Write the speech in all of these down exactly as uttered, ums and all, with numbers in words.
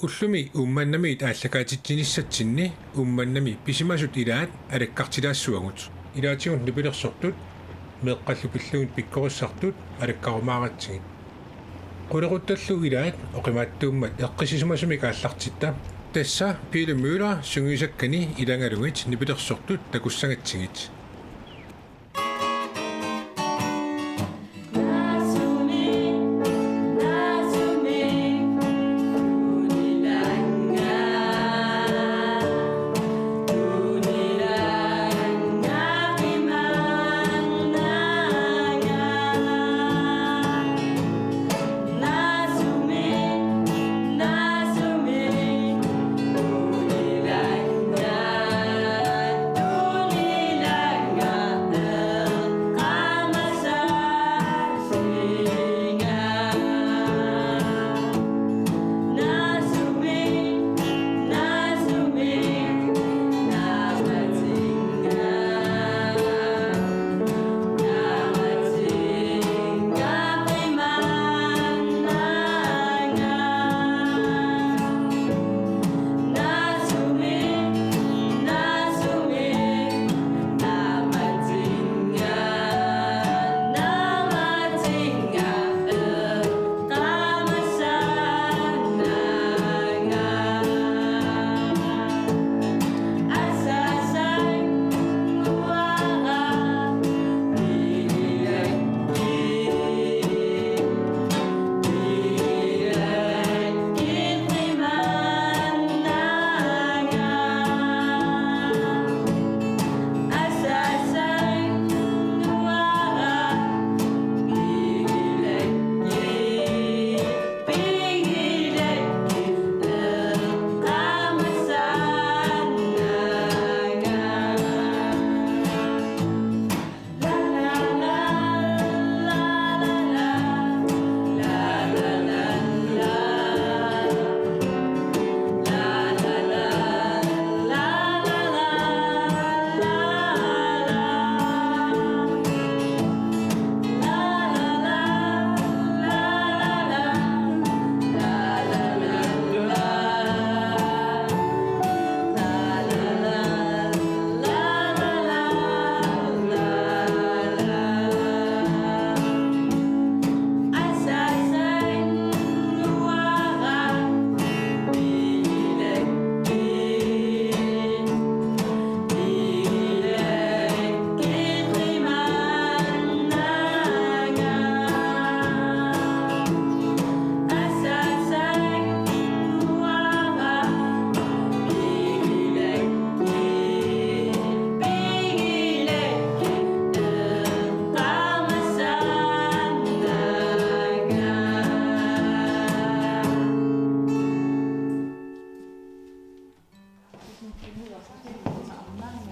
Ullumi Uummannamiit aallakaatitsinissatsinni Uummannami pisimasut ilaat alakkartilaassavagut. Ilaatigut nipilersortut meeqqallu pillugit pikkorissartut alakkarumaaratsigit. Qulequttallu ilaat oqimaattuummat eqqissisimasumik aallartitta. Tassa Peter Møller sungiusakkani ilagalugit nipilersortut takussagatsigit.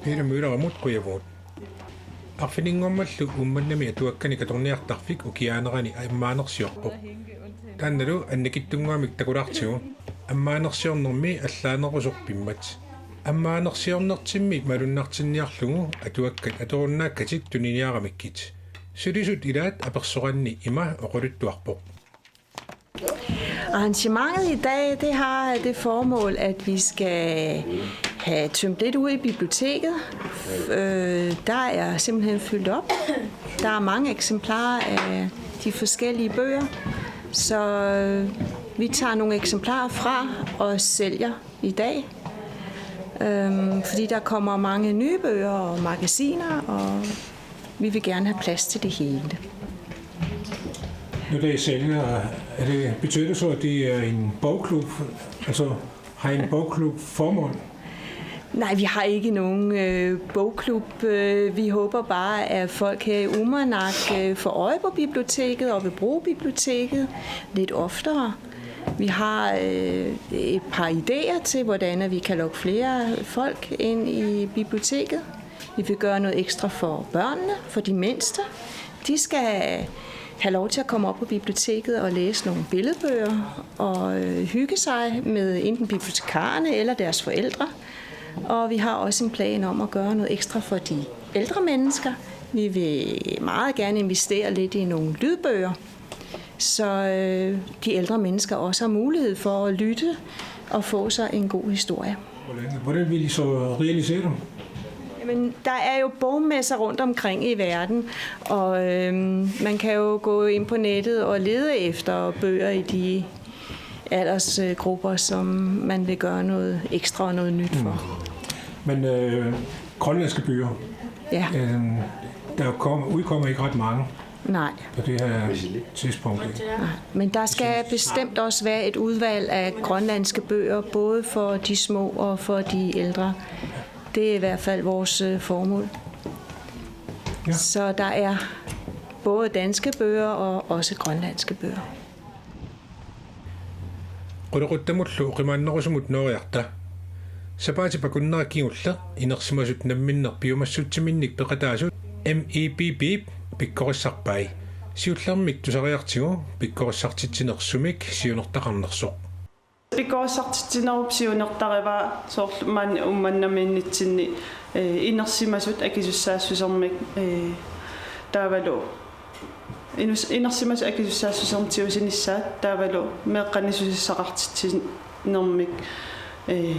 Peter Møllerimut qujavugut. Arfininngormallu Uummannami atuakkani katorniartarfik ukiaanerani ammaanersiorpoq. Taannalu annikitsunnguamik takulaartigu. Ammaanersiornermi allaanerusoq pimmat. Ammaanersiornertimmi malunnartinniarlugu atuakkat atorunnaakkatik tuniniaramikkit. Sulisut ilaat apersoranni ima oqaluttuarpoq. Arrangementet i dag, det har det formål, at vi skal have tømt lidt ud i biblioteket. Øh, der er simpelthen fyldt op. Der er mange eksemplarer af de forskellige bøger, så øh, vi tager nogle eksemplarer fra og sælger i dag. Øhm, fordi der kommer mange nye bøger og magasiner, og vi vil gerne have plads til det hele. Når det er sælger, er det, betyder det så, at det er en bogklub? Altså, har I en bogklub formål? Nej, vi har ikke nogen øh, bogklub. Øh, vi håber bare, at folk her i Uummannaq øh, får øje på biblioteket og vil bruge biblioteket lidt oftere. Vi har øh, et par idéer til, hvordan at vi kan lokke flere folk ind i biblioteket. Vi vil gøre noget ekstra for børnene, for de mindste. De skal have lov til at komme op på biblioteket og læse nogle billedbøger og øh, hygge sig med enten bibliotekarerne eller deres forældre. Og vi har også en plan om at gøre noget ekstra for de ældre mennesker. Vi vil meget gerne investere lidt i nogle lydbøger, så øh, de ældre mennesker også har mulighed for at lytte at få sig en god historie. Hvordan, hvordan vil I så realisere dem? Jamen, der er jo bogmesser rundt omkring i verden, og øhm, man kan jo gå ind på nettet og lede efter bøger i de aldersgrupper, som man vil gøre noget ekstra og noget nyt for. Men øh, grønlandske bøger, Ja, øh, der kom, udkommer ikke ret mange nej. På det her tidspunkt. Nej. Men der skal bestemt også være et udvalg af grønlandske bøger, både for de små og for de ældre. Det er i hvert fald vores øh, formål. Ja. Så der er både danske bøger og også grønlandske bøger. Qulequttamullu qimaannerusumut nooriarta. Sapaatip akunnera kingulleq inersimasut namminneq piumassutsiminnik peqataasut M E P P-p pikkorissarpai. Siullermik tusariartigu pikkorissartitsinersumik siunertaqarnersoq. Pikkorissartitsinerup siunertarivaa soorlu maani Uummannamiinnitsinni, eh, inersimasut akisussaassusermik, eh, taavalu inus-, inersimasut akisussaassusermik tigusinissaat taavalu meeqqanik susassaqartitsinermik, eh,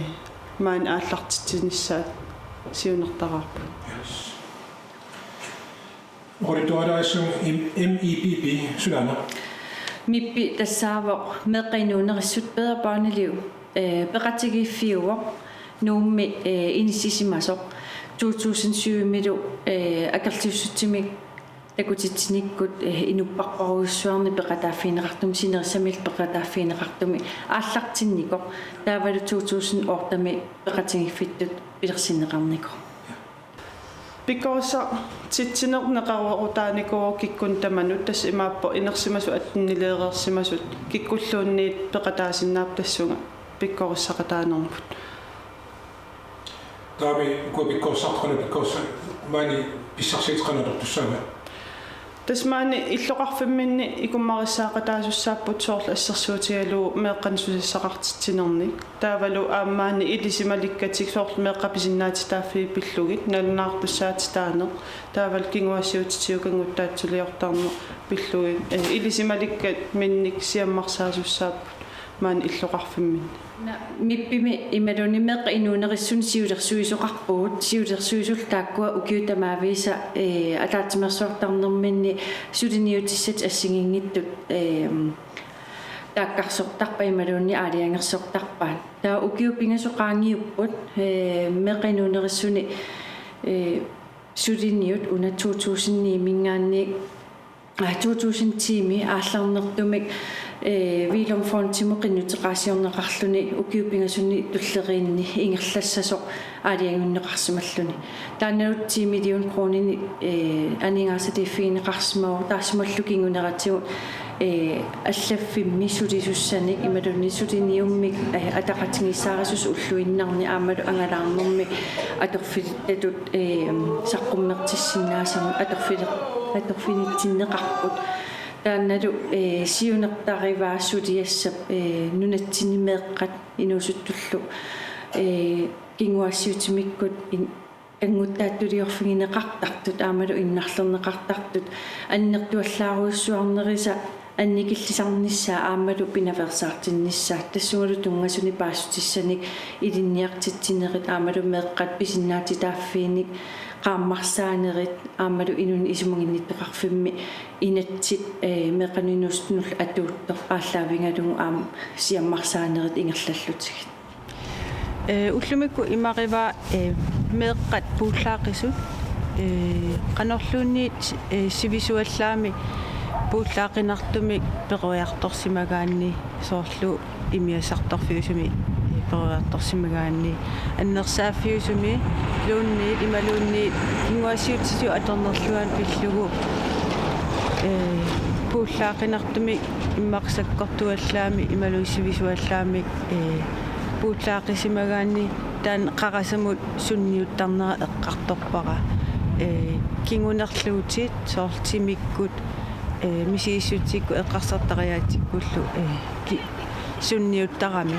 maani aallartitsinissaat siunertaraarput. Oqaluttuarilaassuunga M-, M E P P sulaana? M E P-p tassaavoq meeqqat inuunerissut Bedre Børneliv, eh, peqatigiiffiuvoq Nuummi, eh, inissisimasoq to tusind syv-milu, eh, akerliussutsimik takutitsinikkut, eh, inuppaqarujussuarnik peqataaffigineqartumik, sinerissamilu peqataaffigineqartumik aallartinnikoq, taavalu to tusind otte-mi peqatigiiffittut pilersinneqarnikoq. Pikkorissartitsineq neqeroorutaanikuuvoq kikkunnut tamanut, tassa imaappoq inersimasut attennileereersimasut kikkulluunniit peqataasinnaapput, tassunga pikkorissaqataanermut. Taava uku pikkorissartut qanoq pikkorissa-, maani pissarsiatit qanoq atortussaava? Tassa maani illoqarfimminni ikummarissaaqataasussaapput soorlu assersuutigalugu meeqqanik susassaqartitsinernik. Taavalu aamma maani ilisimalikkatik soorlu meeqqat pisinnaatitaaffii pillugit, nalunaartussaatitaaneq. Taavalu kinguaassiuutitigut kanngutsaatsuliortarneq pillugit. Eh, ilisimalikkaminnik siammarsaasussaapput maani illoqarfimminni. Na, M E P-p-mi imaluunniit meeqqat inuunerissunut siulersuisoqarpugut, siulersuisullu taakkua ukiut tamaavisa, eh, ataatsimeersuartarnerminni suliniutissatik assigiinngitsut, eh, taakkarsortarpaat imaluunniit aalajangersortarpaat. Taava ukiut pingasut qaangiupput, eh, meeqqat inuunerissuni, eh, suliniut una to tusind ni-minngaanniit, aa, to tusind ti-mi aallarnertumik, eh, Villum Fondimut qinnuteqaasiorneqarluni ukiut pingasuni tulleriinni ingerlassasoq aalajangiunneqarsimalluni. Taannalu ti million kroninik, eh, aningaasaliiffigineqarsimavoq, taassumalu kinguneratigut, eh, allaffimmi sulisussanik imaluunniit suliniummik, eh, ataqatigiissaarisussat ulluinnarni aammalu angalaarnermi atorfilittatut, eh, saqqummersissinnaasamut atorfili-, atorfinitsinneqarput. Taannalu, eh, siunertarivaa suliassap, eh, nunatsinni meeqqat inuusuttullu, eh, kinguaassiuutimikkut in-, kanngutsaatsuliorfigineqartartut aammalu innarlerneqartartut annertuallaarujussuarnerisa annikillisarnissaa aammalu pinaveersaartinnissaa, tassungalu tunngasunik paasissutissanik ilinniartitsinerit aammalu meeqqat pisinnaatitaaffiinik qaammarsaanerit aammalu inunnut isumaginnittoqarfimmi inatsit, eh, meeqqanut inuusuttunullu atuuttoq aallaavigalugu aamma siammarsaanerit ingerlallutigit. Eh, ullumikkut imarivaa, eh, meeqqat puullaaqisut, eh, qanorluunniit, eh, sivisuallaamik puullaaqqinartumik peroriartorsimagaanni, soorlu imigassartorfiusumi, eh, peroriartorsimagaanni, annersaaffiusumi luunniit imaluunniit kinguaassiuutitigut atornerluaanut pillugu, eh, puullaaqqinartumik immaqa sakkortuallaamik imaluunniit sivisuallaamik, eh, puullaaqqisimagaanni taanna qarasamut sunniuttarnera eqqartorpara. Eh, kingunerluutit soorlu timikkut, eh, misigissutsikku eqqarsartariaatsikkullu, eh, ki-, sunniuttarami.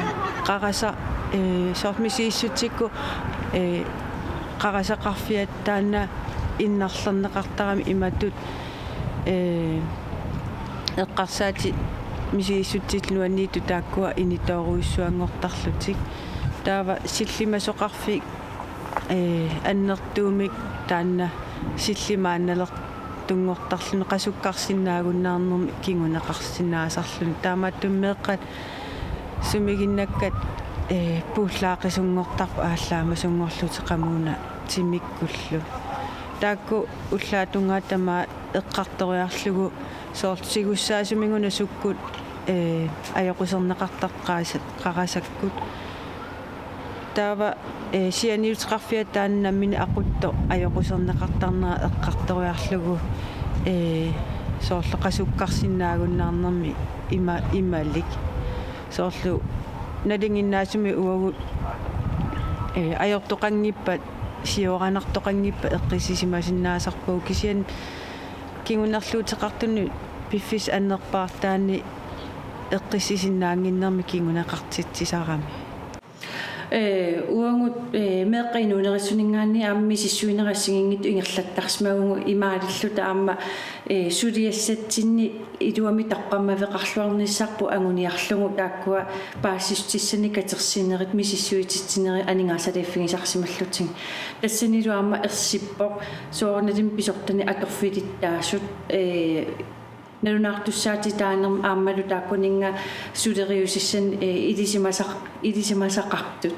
Qarasaq, eh, soorlu misigissutsikku, eh, qarasaqarfiata taanna innarlerneqartarami imatut, eh, eqqarsaatit misigissutsilluni taakkua initoorujussuanngortarlutik. Taava sillimasoqarfik, ee, annertuumik taanna sillimaannalertunngortarluni qasukkarsinnaagunnaarnermi kinguneqarsinnaasarluni. Taamaattumik meeqqat sumiginnakkat, ee, puullaaqisunngortarput aallaamasunngorlutik qamuuna timikkullu. Taakku ullaap tungaa tamaat eqqartoriarlugu soorlu tigussaasumik una sukkut, ee, ajoquserneqartaqqaasa-, qarasakkut. Taava, ee, sianiuteqarfia taanna nammineq aquttoq ajoquserneqartarnera eqqartoriarlugu, ee, soorlu qasukkarsinnaagunnaarnermi ima-, imalik. Soorlu nalinginnaasumik uagut, ee, ajortoqanngippat, sioranartoqanngippat eqqissisimasinnaasarpugut kisianni kingunerluuteqartunut piffissap annerpaartaani eqqissisinnaannginnermi kinguneqartitsisarami. Ee, uagut, ee, meeqqat inuunerissuninngaanniit aamma misissuinerit assigiinngitsut ingerlattarsimavugut imaalilluta aamma, ee, suliassatsinni iluamik taqqammaveqarluarnissarput anguniarlugu taakkua paasissutissanik katersinerit misissuititsinerit aningaasaliiffigisarsimallutigit. Tassanilu aamma ersippoq soorunalimi pisortanit atorfilittaasut, ee, nalunaartussaatitaanermut aammalu taakkuninnga suleriusissanik, ee, ilisimasaq-, ilisimasaqartut.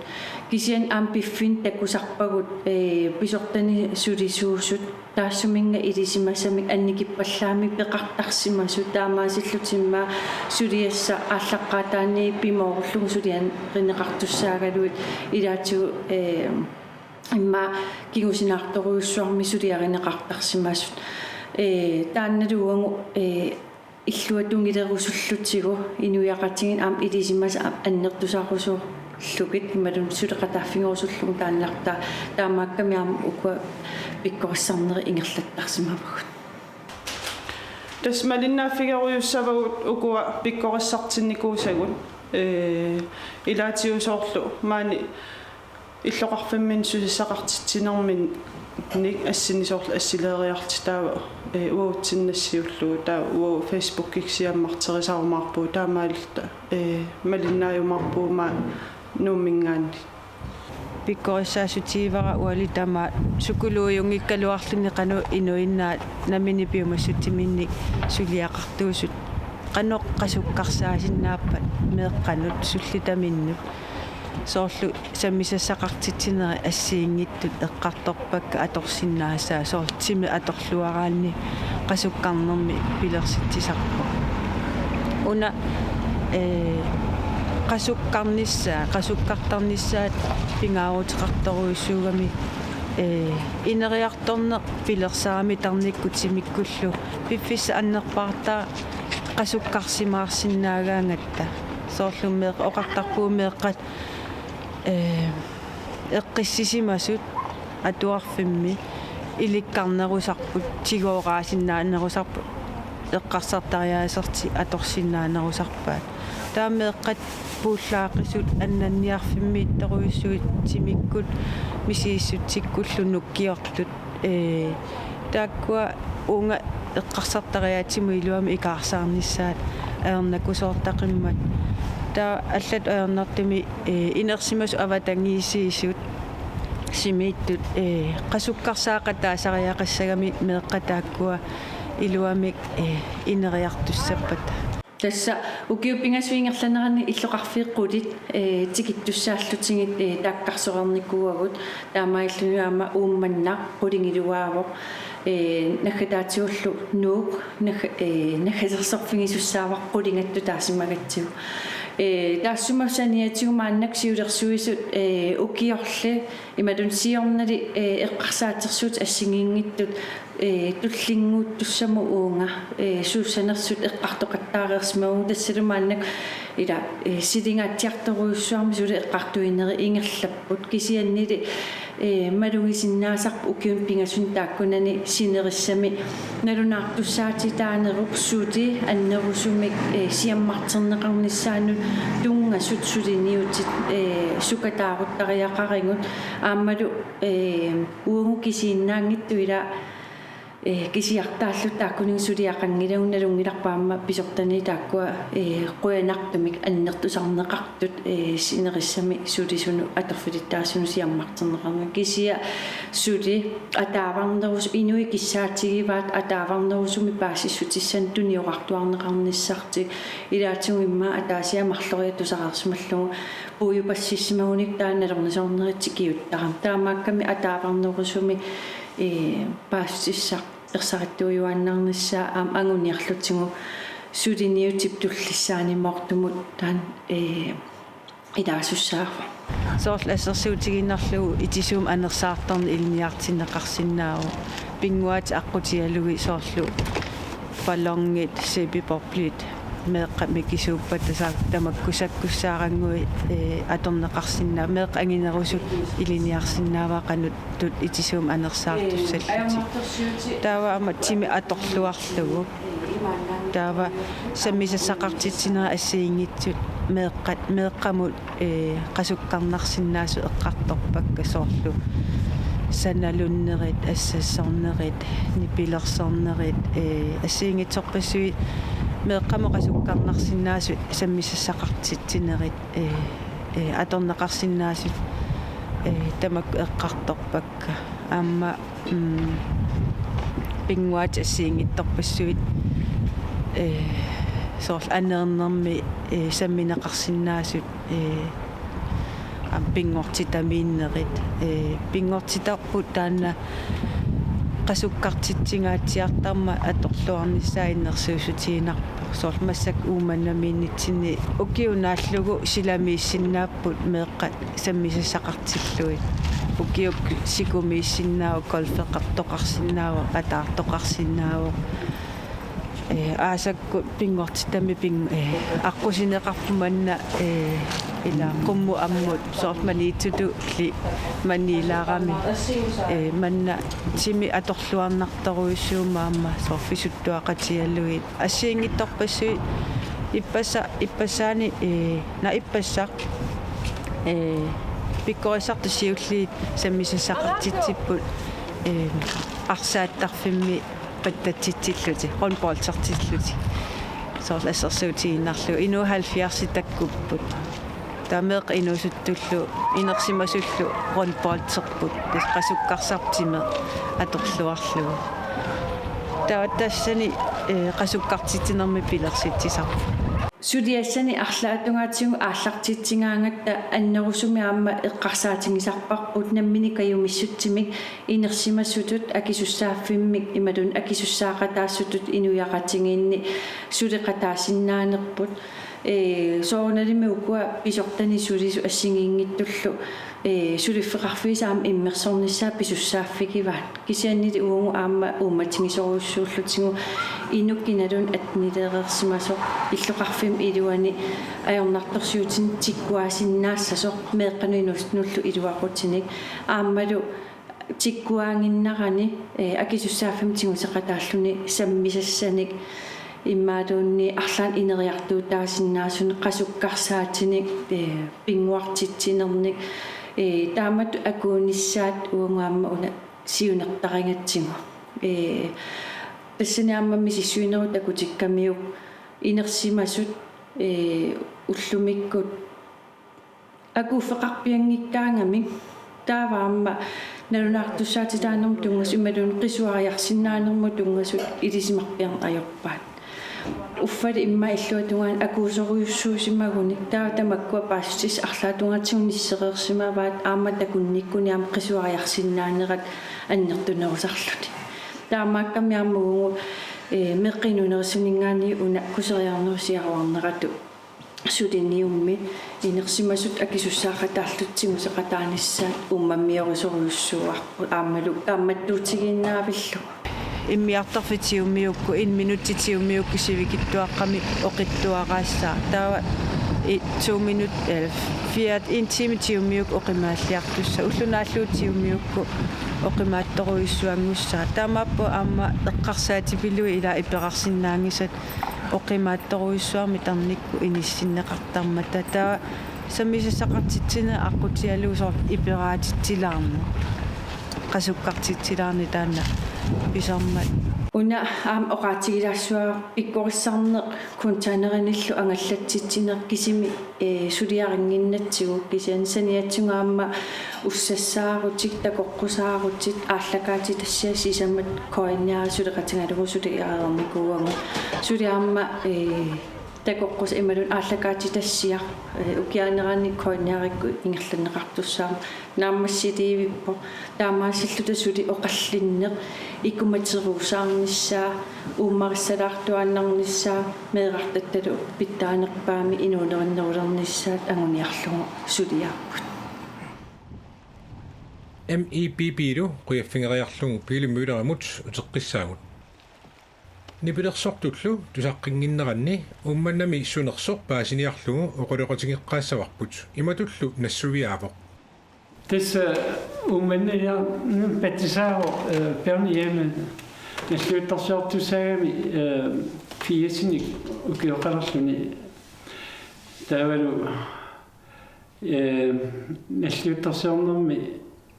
Kisianni aamma piffinni takusarpagut, ee, pisortanit sulisuusut taassuminnga ilisimasamik annikippallaamik peqartarsimasut taamaasillutik immaqa suliassaq aallaqqaataaniit pimoorullugu suliarineqartussaagaluit ilaatigut, ee, immaqa kingusinaartorujussuarmik suliarineqartarsimasut. Ee, taannalu uagut, ee, illuatungilerusullutigu inuiaqatigiit aamma ilisimasat aamma annertusarusullugit imaluunniit suleqataaffigerusullugit taannartaa taamaakkami aamma ukua pikkorissarnerit ingerlattarsimavagut. Tassa malinnaaffigerujussavagut ukua pikkorissartinnikuusagut, ee, ilaatigut soorlu maani illoqarfimminni susassaqartitsinerminnik assinni soorlu assileeriarlutik taava, ee, uagutsinni nassiullugu taava uagut Facebookikkut siammarterisarumaarpugut taamaalilluta, ee, malinnaajumaarpugut maani Nuumminngaanniit. Pikkorissaassutigivara uali tamaat sukuluujunngikkaluarluni qanoq inuinnaat nammineq piumassutsiminnik suliaqartuusut qanoq qasukkarsaasinnaappata meeqqanut sullitaminnut. Soorlu sammisassaqartitsinerit assigiinngitsut eqqartorpakka atorsinnaasaat soorlu timi atorluaraanni qasukkarnermi pilersitsisarpoq. Una, ee, qasukkarnissaa, qasukkartarnissaat pingaaruteqartorujussuugami, ee, ineriartorneq pilersaaramik tarnikkut timikkullu piffissap annerpaartaa qasukkarsimaarsinnaagaangatta. Soorlu meeq-, oqartarpugut meeqqat, ee, eqqissisimasut atuarfimmi ilikkarnerusarput, tigooraassinnaanerusarput, eqqarsartariaasertik atorsinnaanerusarpaat. Taava meeqqat puullaaqisut annanniarfimmiittorujussuit timikkut misigissutsikkullu nukkiortut. Ee, taakkua uunga eqqarsartariaatsimut iluamik ikaarsaarnissaat ajornakusoortaqimmat. Taava allatut ajornartumik, ee, inersimasut avatangiisiisut simiittut, ee, qasukkarsaaqataasariaqassagamik meeqqat taakkua iluamik, ee, ineriartussappata. Tassa ukiut pingasut ingerlaneranni illoqarfiit qulit, ee, tikittussaallutigit, ee, taakkarsoreernikuuagut, taamaalilluni aamma Uummannaq qulingiluaavoq, ee, naggataatigullu Nuuk nagga-, ee, naggasersorfigisussaavara qulingatut taasimagatsigu. Ee, taassuma saniatigut maannakkut siulersuisut, ee, ukiorli imaluunniit siornali, ee, eqqarsaatersuutit assigiinngitsut, ee, tullinnguuttussamut uunga, ee, suussanersut eqqartoqattaareersimavugut tassalu maannakkut ila, ee, siligaatsiartorujussuarmik suli eqqartuinerit ingerlapput kisiannili, ee, malugisinnaasarput ukiuni pingasuni taakkunani sinerissami nalunaartussaatitaanerup suli annerusumik, ee, siammarterneqarnissaanut tunngasut suliniutit, ee, sukataaruttariaqarigut aammalu, ee, uagut kisiinnaanngitsut ila, Ee, kisiartaallu taakkuninnga suliaqanngilagut, nalunngilarput aamma pisortani taakkua, ee, qujanartumik annertusarneqartut, ee, sinerissami sulisunut atorfilittaasunut siammarterneqarneq. Kisianni suli ataavarnerus-, inuit kissaatigivaat ataavarnerusumik paasissutissanik tuniorartuarneqarnissartik, ilaatigut immaqa ataasiarluni marloriarlugu tusareersimallugu puigupassissimagunik taanna nalornisoornerit tikiuttarami. Taamaakkami ataavarnerusumik, ee, paasissutissaq ersarittuujuaannarnissaa aamma anguniarlutigu suliniutip tullissaanimoortumut taanna, ee, ilaasussaavoq. Soorlu assersuutigiinnarlugu itisuumik anersaartarneq ilinniartinneqarsinnaavoq. Pinnguaatit aqqutigalugit soorlu ballonit, sæbeboblit, meeqqat mikisuuppata, tassa tamakku sakkussaarannguit, ee, atorneqarsinnaa-, meeqqat anginerusut ilinniarsinnaavaat qanoq tut itisuumik anersaartussallutik. Taava aamma timi atorluarlugu. Taava sammisassaqartitsinerit assigiinngitsut meeqqat, meeqqamut, ee, qasukkarnarsinnaasut eqqartorpakka, soorlu sanalunnerit, assassornerit, nipilersornerit, ee, assigiinngitsorpassuit meeqqamut qasukkarnarsinnaasut sammisassaqartitsinerit, ee, ee, atorneqarsinnaasut, ee, tamakku eqqartorpakka. Aamma, mm, pinnguaatit assigiinngitsorpassuit, ee, soorlu aneernermi, ee, sammineqarsinnaasut, ee, aamma pinngortitamiinnerit, ee, pinngortitarput taanna qasukkartitsingaatsiartarmat atorluarnissaa innersuussutigiinnarpoq. Soorlu massakkut Uummannamiinnitsinni ukiup naallugu silamiissinnaapput meeqqat sammisassaqartillugit. Ukiukkut sikumiissinnaavoq, golfeqartoqarsinnaavoq, ataartoqarsinnaavoq. Ee, aasakkut pinngortitami ping-, ee, aqqusineqarput manna, ee, ila qummut ammut, soorlu Maniitsutulli maniilaarami. Ee, manna timi atorluarnartorujussuummat aamma soorlu pisuttuaqatigalugit. Assigiinngitsorpassuit ippassa-, ippassaani, ee, na ippassaq, ee, pikkorissartut siulliit sammisassaqartitsipput, ee, arsaattarfimmi pattatsitsillutik, rundboldertillutik. Soorlu assersuutigiinnarlugu, inuit halvfjerdsit takkupput. Taava meeqqat inuusuttullu, inersimasullu rundbolderput, tassa qasukkarsarput timi atorluarlugu. Taava tassani, ee, qasukkartitsinermi pilersitsisarpoq. Suliassani arlaatigut aallartitsigaangatta annerusumik aamma eqqarsaatigisarparput nammineq kajumissutsimik inersimasutut akisussaaffimmik imaluunniit akisussaaqataassutut inuiaqatigiinni suleqataasinnaanerput. Ee, soorunalimi ukua pisortanit sulisut assigiinngitsullu, ee, suliffeqarfiisa aamma immersornissaat pisussaaffigivaat. Kisiannili uagut aamma uummatigisorujussuullutigu inuk kinaluunniit attenilereersimasoq illoqarfimmi iluani ajornartorsiutinik tikkuaasinnaassasoq meeqqanut inuusuttunullu iluaqutinik aammalu tikkuaaginnarani, ee, akisussaaffimmik tiguseqataalluni sammisassanik imaluunniit arlaannik ineriartuutaasinnaasunik qasukkarsaatinik, ee, pinnguartitsinernik, ee, taamatut akuunissaat uagut aamma una siunertarigatsigu. Ee, tassani aamma misissuinerup takutikkamiuk inersimasut, ee, ullumikkut akuuffeqarpianngikkaangamik taava aamma nalunaartussaatitaanermut tunngasut imaluunniit qisuariarsinnaanermut tunngasut ilisimarpiarneq ajorpaat. Uffali immaqa illuatungaani akuusorujussuusimagunik taava tamakkua paasissutissat arlaatigut nissereersimavaat aamma takunnikkunik aamma qisuariarsinnaanerat annertunerusarluni. Taamaakkami aamma uagut, ee, meeqqat inuunerusuninngaanniit una kuseriarnerup siaruarneratut suliniummi inersimasut akisussaaqataallutik tiguseqataanissaat uummammiorusorujussuuarput aammalu kaammattuutigiinnaavillugu. Immiartorfik tigummiukku, en minut tigummiukku sivikitsuaqqamik oqitsuaraassaaq. Taava i-, to minut, eh, fire, en time tigummiukku oqimaalliartussaaq. Ulloq naallugu tigummiukku oqimaatsorujussuanngussaaq. Taamaappoq aamma eqqarsaatipillugu ilaa iperarsinnaanngisat oqimaatsorujussuarmik tarnikkut inissinneqartarmata. Taava sammisassaqartitsineq aqqutigalugu soorlu iperaatitsilaarneq, qasukkartitsilaarneq taanna pisarmat. Una aamma oqaatigilaassuara pikkorissarneq containerinillu angallatsitsineq kisimi, ee, suliarinnginnatsigu, kisianni saniatigut aamma ussassaarutit, takoqqusaarutit, aallakaatitassiat sisamat koinniarit suleqatigalugu suliareernikuuagut. Suli aamma, ee, takoqqusaq imaluunniit aallakaatitassiaq, ee, ukiaanerani koinniarikkut ingerlanneqartussaammat naammassiliivippoq. Taamaasilluta suli oqallinneq, ikumateruusaarnissaa, uummarissalaartuaannarnissaa, meerartattalu pitsaanerpaamik inuunerinnerulernissaat anguniarlugu suliaarput. M I P P-lu qujaffigeriarlugu Pele Møllerimut uteqqissaagut. Nipilersortullu tusaqqinnginneranni Uummannami sunersoq paasiniarlugu oqaloqatigeqqaassavarput, imatullu nassuiaavoq. Tassa Uummannamiunit patsisaavoq, eh, Bjørn Hjemme nalliuttorsiortussaagami, eh, firsinik ukioqalerluni. Taavalu, eh, nalliuttorsiornermi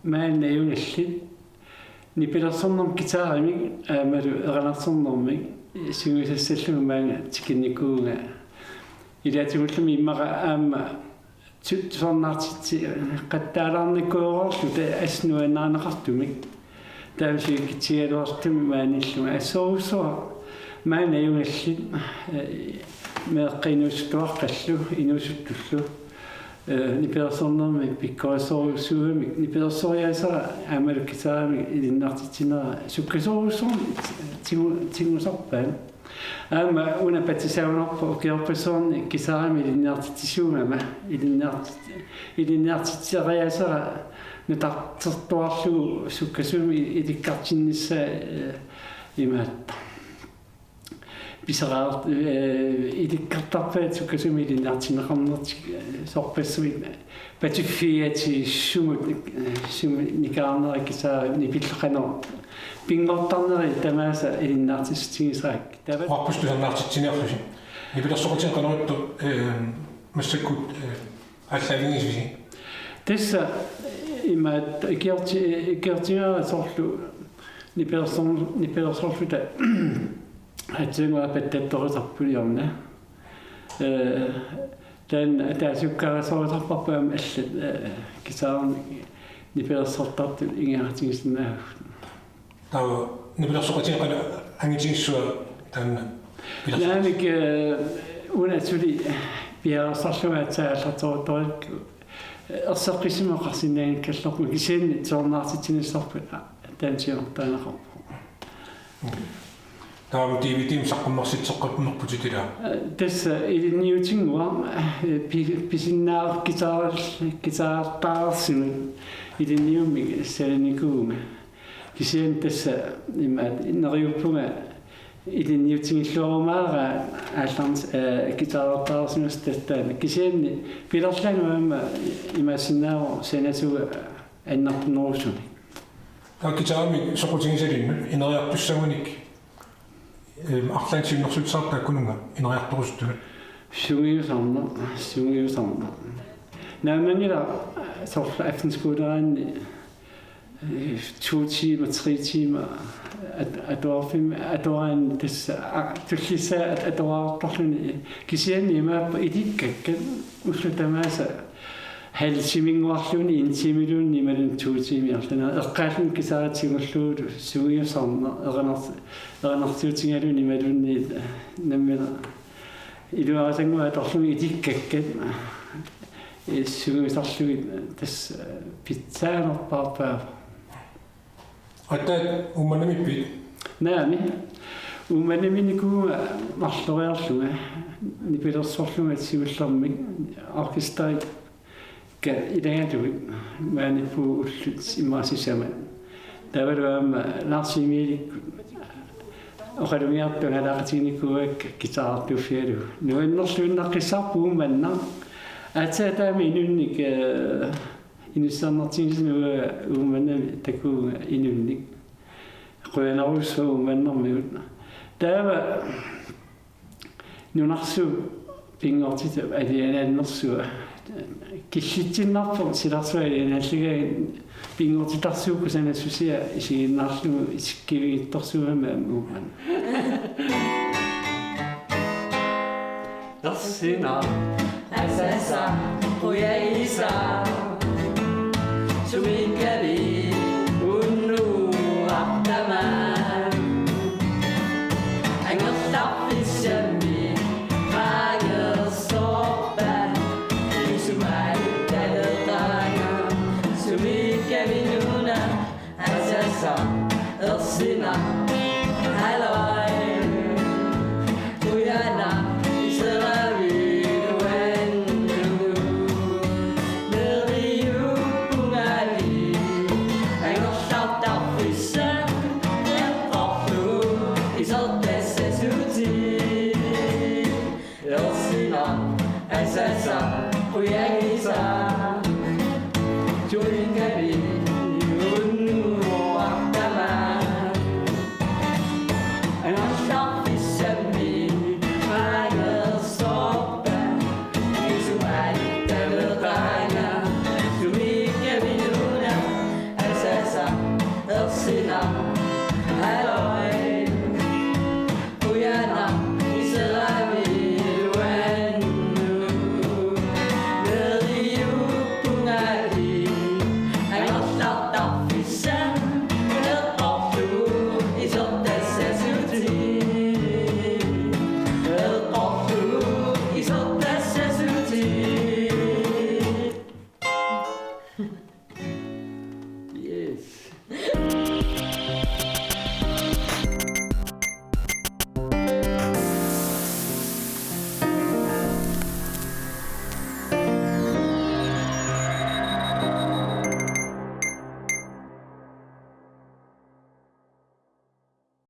maani najugallit nipilersornermik guitarimik aammalu erinarsornermik sungiusassallugu maanga tikinnikuuvunga. Ilaatigulluunniit immaqa aamma tu-, tusarnaartitseqattaalaarnikuugaluarluta assut nuannaarneqartumik. Taava sivikitsuugaluartumik maaniillunga assorujussuaq maani najugallit, eh, meeqqat inuusuttuaqqallu, inuusuttullu, eh, nipilersornermik pikkorissorujussuugamik, nipilersoriaaseq aammalu guitarimik ilinniartitsinera sukkasoorujussuarmik tigu-, tigusarpaat. Aamma una patsisagunarpoq ukiorpassuarni guitarimi ilinniartitsisuugama, ilinniartit-, ilinniartitseriaaseq nutartertuarlugu sukkasuumik ilikkartinnissaa, eh, imaattoq. Pisaraar-, eh, ilikkartarpaat sukkasuumik ilinniartinneqarnertik, eh, sorpassuit patiffiati sumut, eh, sumut nikaarneri guitari nipillu qanoq pinngortarneri tamaasa ilinniartitsissutigisarakkit. Taava oqarpusi tusarnaartitsiniarlusi. Nipilersoqatigiit qanoq ittoq, eh, massakkut, eh, aallaavigisigisi? Tassa imaattoq ikiorti-, ikiortigaara soorlu nipilersor-, nipilersorluta aatsaannguaq pattattorisarput, Jonna. Eh, taanna ataasiakkaarusoorisarparput aamma allat, eh, guitarimik nipilersortartut ingerlatigisinnaavugut. Taava nipilersoqatigiit qanoq angitigissava taanna pilersoq? Naamik, eh, una suli piareersarlunga aatsaat aallartoruttorikku, eh, erseqqissumik oqarsinnaanngikkallarpunga, kisianni tusarnaartitsinissarput, aa, taanna siortaaneqarpoq. Taava D V D-mik saqqummersitseqqammerputit ilaa? Eh, tassa ilinniutinnguaq, eh, pi-, pisinnaareq guitaril-, guitartaareersimut ilinniummik salinikuuvunga. Kisianni tassa imaattoq neriuppunga ilinniutigilluarumaarama aallarn-, eh, guitartaareersimasoq tassa taanna. Kisianni pilerlanut aamma imaassinnaavoq sanasuga annertunerusunik. Taava guitarimik soqutigisalinnut ineriartussagunik, ehm, arlaannik siunnersuutisartut taakkununnga ineriartorusuttunut? Sungiusarneq, sungiusarneq. Naammanngilaq soorlu aftenskoleeraanni, eh, to timer, tre timer at-, atuarfimmi, atuaraanni tassa, a-, tullissaa at-, atuarartarluni, kisianni imaappoq ilikkakkat ullut tamaasa halv timinnguarluunniit, en timiluunniit imaluunniit to timer arlaannik. Eqqaalluni guitari tigullugu sungiusarneq, erinars-, erinarsuutigalugu imaluunniit nammineq iluarisannguaq atorlugit ilikkakkat, eh, sungiusarlugit tassa pitsaanerpaarpaavoq. Aatsaat Uummannamiippit? Naamik. Uummannamiinnikuuvunga marloriarlunga nipilersorlunga siullermik orkesterikka ilagalugit maaniippugut ullut immaqa sisamat. Taavalu aamma Lars Emilikkut oqalugiartut angalaaqatiginikuuakka guitarertuuffigalugu. Nuannerluinnaqqissaarpoq Uummannaq. Aatsaat taama inunnik, eh, inissinneqartigisinnaavunga, Uummannami takuuvunga inunnik. Qujanarujussuaq Uummannarmiut. Taava nunarsuup pinngortitap alianaannersua Killitsinnarpoq silarsuaq nalligai pinngortitarsuukkut sanassusia isiginnaarlugu isikkivigiittorsuugami aamma uuma. Ersinaq asasaq qujagisaaq sumiikkami unnuartama angerlarfissammi qaangersorpat isumaattaleqaanga sumiikkami una asasaq ersinaq haloi qujanaq iseraviluannugu neriuppungali angerlartarfissaq eqqorlugu isertassasutit. Ersinaq asasaq qujagisaaq